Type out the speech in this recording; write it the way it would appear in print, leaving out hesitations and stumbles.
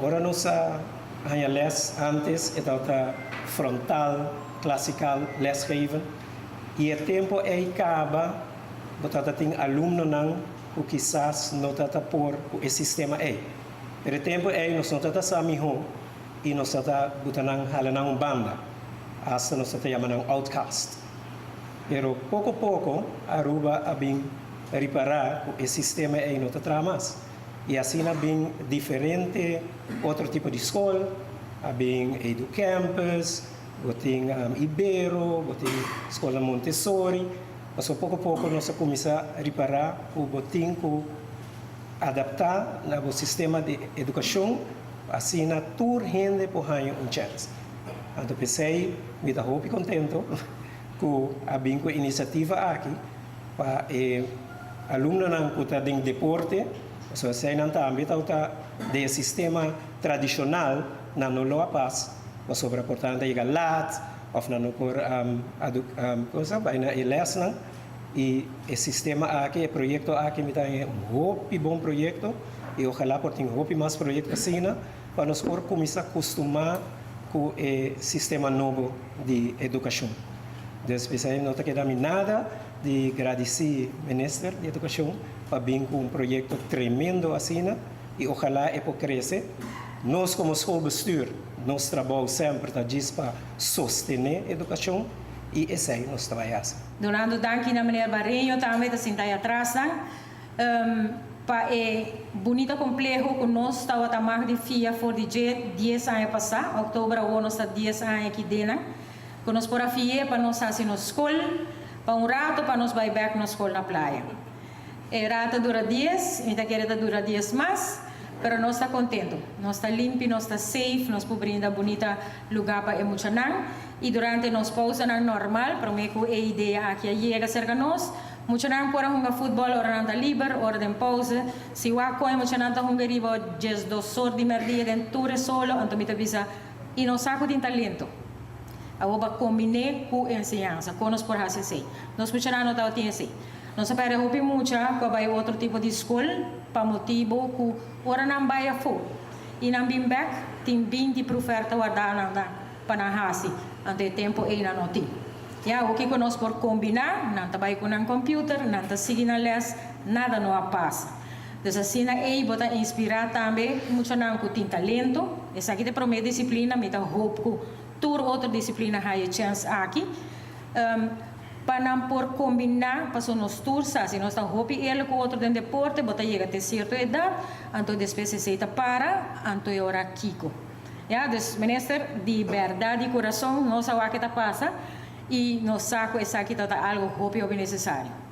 Ora nos a haña les antes e tabata frontal, klasikal lesgeven i e tempu ei kaba bo tabata tin alumnonan ku kisas no tabata por ku e sistema ei. Pero e tempu ei nos no tabata sa mihó i nos tabata buta nan hala nan un banda, asta nos tabata yama nan outcast. Pero poko poko Aruba a bin ripará ku e sistema ei no ta traha mas. I asina bin diferente otro tipo di skol, a bin Educampus, bo tin Ibero, bo tin skolnan Montessori, pasobra poko poko nos a kuminsá ripará ku bo tin ku adaptá na bo sistema di edukashon pa asina tur hende por haña un chèns. Anto p'esei mi ta hopi kontento ku a bin ku e inisiativa aki pa e Alumnonan ku ta den deporte, pasobra eseinan tambe tabata den e sistema tradishonal, nan no lo a pas pasobra por ta nan ta yega lat òf nan no por bai na e lèsnan. I e sistema aki, e proyekto aki mi ta haña un hopi bon proyekto i ojalá por tin hopi mas proyekto asina pa nos por kuminsá kustumá ku e sistema nobo di edukashon. Dus p'esei no ta keda mi nada di gradisí Minister di Edukashon pa bin ku un proyekto tremendo asina i ojalá e por krese. Nos komo schoolbestuur nos trabou semper ta djis pa sostené edukashon i esei nos ta bai hasi. Dunando danki na Meneer Barreño tambe ta sinta ei atrasnan pa e bunita kompleho ku nos tabata mag di fia for di dje dies aña pasá, oktober awor nos ta dies aña aki denan. Ku nos por a fi'é pa nos hasi nos skol pa un rato pa nos bai bèk nos skol na playa. E rato a dura dies, mi ta kere ta dura dies mas, pero nos ta kontentu. Nos ta limpi, nos ta safe, nos por brinda bunita lugá pa e muchanan i durante nos pousanan normal, promé ku e idea aki a yega serka nos, muchanan por a hunga futbòl ora nan ta liber, ora den pousa. Si wak kon e muchanan ta hunga riba 12 or di mèrdia den tur e solo, anto mi ta bisa I nos sa ku tin talento. Awor pa kombiné ku enseñansa, kon nos por hasi esei? Nos muchanan no tabatin esei. Nos a pèrdè hopi mucha ku a bai otro tipo di skol pa motibu ku ora nan bai afó i nan bin bèk, tin 20 proefwerk ta wardá nan ta pa nan hasi, anto e tempu ei nan no tin. Ya, awor kiko nos por kombiná? Nan ta bai ku nan kòmpiuter, nan ta sigui nan lès, nada no a pasa. Dus asina ei bo ta inspirá tambe muchanan ku tin talento. Esaki ta e promé disiplina, mi ta hoop ku tur otro disiplina haya e chèns aki pa nan por kombiná, pasobra nos tur sa si nos ta hopi eerlijk ku otro den deporte bo ta yega te sierto edat, anto despues esei ta para, anto e ora kiko. Ya, dus minister, di bèrdat di kurason nos a wak ke ta pasa i nos sa ku esaki ta ta algu hopi hopi nesesario.